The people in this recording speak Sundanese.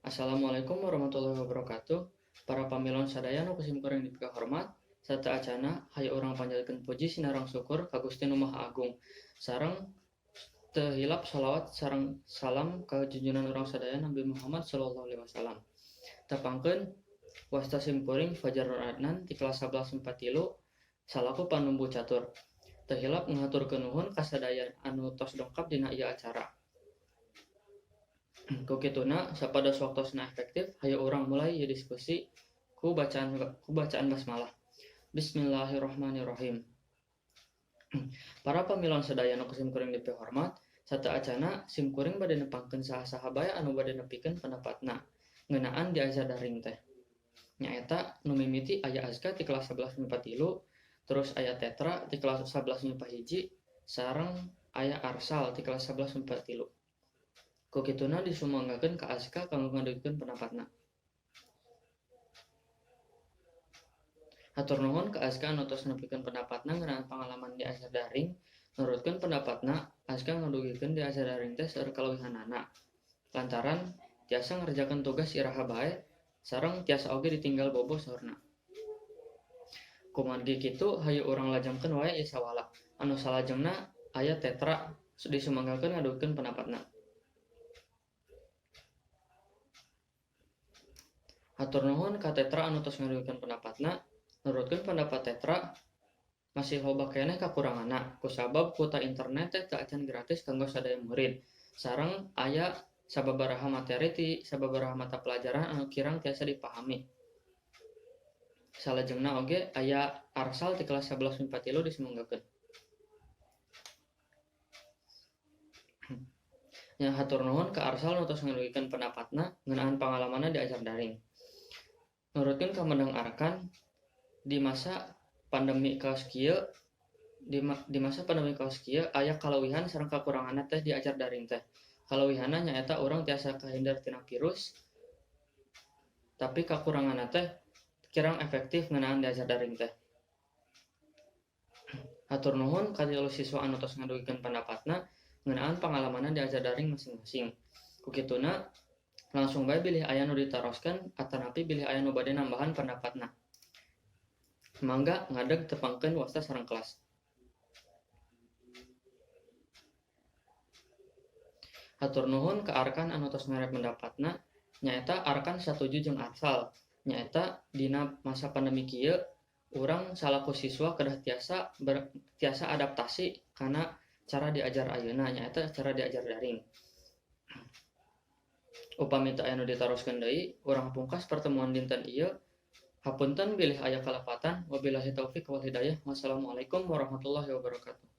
Assalamualaikum warahmatullahi wabarakatuh. Para pamilon sadaya nu ku simkuring dipikahormat, sateuacanna hayu urang panjatkeun puji sinareng syukur ka Gusti Nu Maha Agung. Sareng teu hilap sholawat sareng salam ka junjungan urang sadaya Nabi Muhammad sallallahu alaihi wasallam. Tepangkeun, wasta simkuring Fajar Nur Adnan ti kelas 11 MIPA 3 salaku panumbu catur. Teu hilap ngahaturkeun nuhun ka sadaya anu tos dongkap dina ieu acara. Ku kituna, sapados waktosna efektif, hayu urang mulai ieu diskusi ku bacaan basmalah. Bismillahirrahmanirrahim. Para pamilon sadaya nu ku simkuring dipihormat, sateuacanna simkuring bade nepangkeun saha-saha bae anu bade nepikeun pendapatna ngeunaan diajar daring teh. Nyaeta nu mimiti aya Azka ti kelas 11 MIPA 3, terus aya Tetra ti kelas 11 MIPA 1, sareng aya Arsal ti kelas 11 MIPA 3. Ku kituna, disumanggakeun ka Azka kanggo ngadugikeun pendapatna. Hatur nuhun ka Azka anu tos nepikeun pendapatna ngeunaan pangalaman diajar daring. Nurutkeun pendapatna, Azka ngadugikeun diajar daring teh seueur kaleuwihanana lantaran tiasa ngarjakeun tugas iraha bae sareng tiasa oge ditinggal bobo, saurna. Kumargi kitu, hayu urang lajengkeun wae ieu sawala. Anu salajengna aya Tetra, disumanggakeun ngadugikeun pendapatna. Hatur nuhun ka Tetra anu tos ngadugikeun pendapatna. Nurutkeun pendapat Tetra, masih loba keneh kakuranganna kusabab kuota internet teh teu acan gratis kanggo sadaya murid sareng aya sababaraha materi ti sababaraha mata pelajaran anu kirang tiasa dipahami. Salajengna oge aya Arsal ti kelas 11 MIPA 3, disumanggakeun. Nya, hatur nuhun ka Arsal nu tos ngadugikeun pendapatna ngeunaan pangalamanna diajar daring. Nurutkeun kamedang Arkan, di masa pandemi kaos kieu aya kaleuwihan sareng kakuranganna teh diajar daring teh. Kaleuwihanna nyaeta urang tiasa kahindar tina virus, tapi kakuranganna teh kirang efektif ngeunaan diajar daring teh. Hatur nuhun ka tilu siswa anu tos ngadugikeun pendapatna ngeunaan pangalamanna diajar daring masing-masing. Ku kituna, langsung bae bilih aya nu ditaroskeun atanapi bilih aya nu bade nambahan pendapatna. Mangga ngadeg tepangkeun wasta sareng kelas. Hatur nuhun ka Arkan anu tos mere pendapatna. Nyaeta Arkan satuju jeung Arsal, nyaeta dina masa pandemi kieu urang salaku siswa kedah tiasa adaptasi kana cara diajar ayeuna, nyaeta cara diajar daring. Upami teu aya nu ditaroskeun deui, urang pungkas pertemuan dinten ieu. Hapunten bilih aya kalepatan. Wabillahi taufik wal hidayah. Wassalamualaikum warahmatullahi wabarakatuh.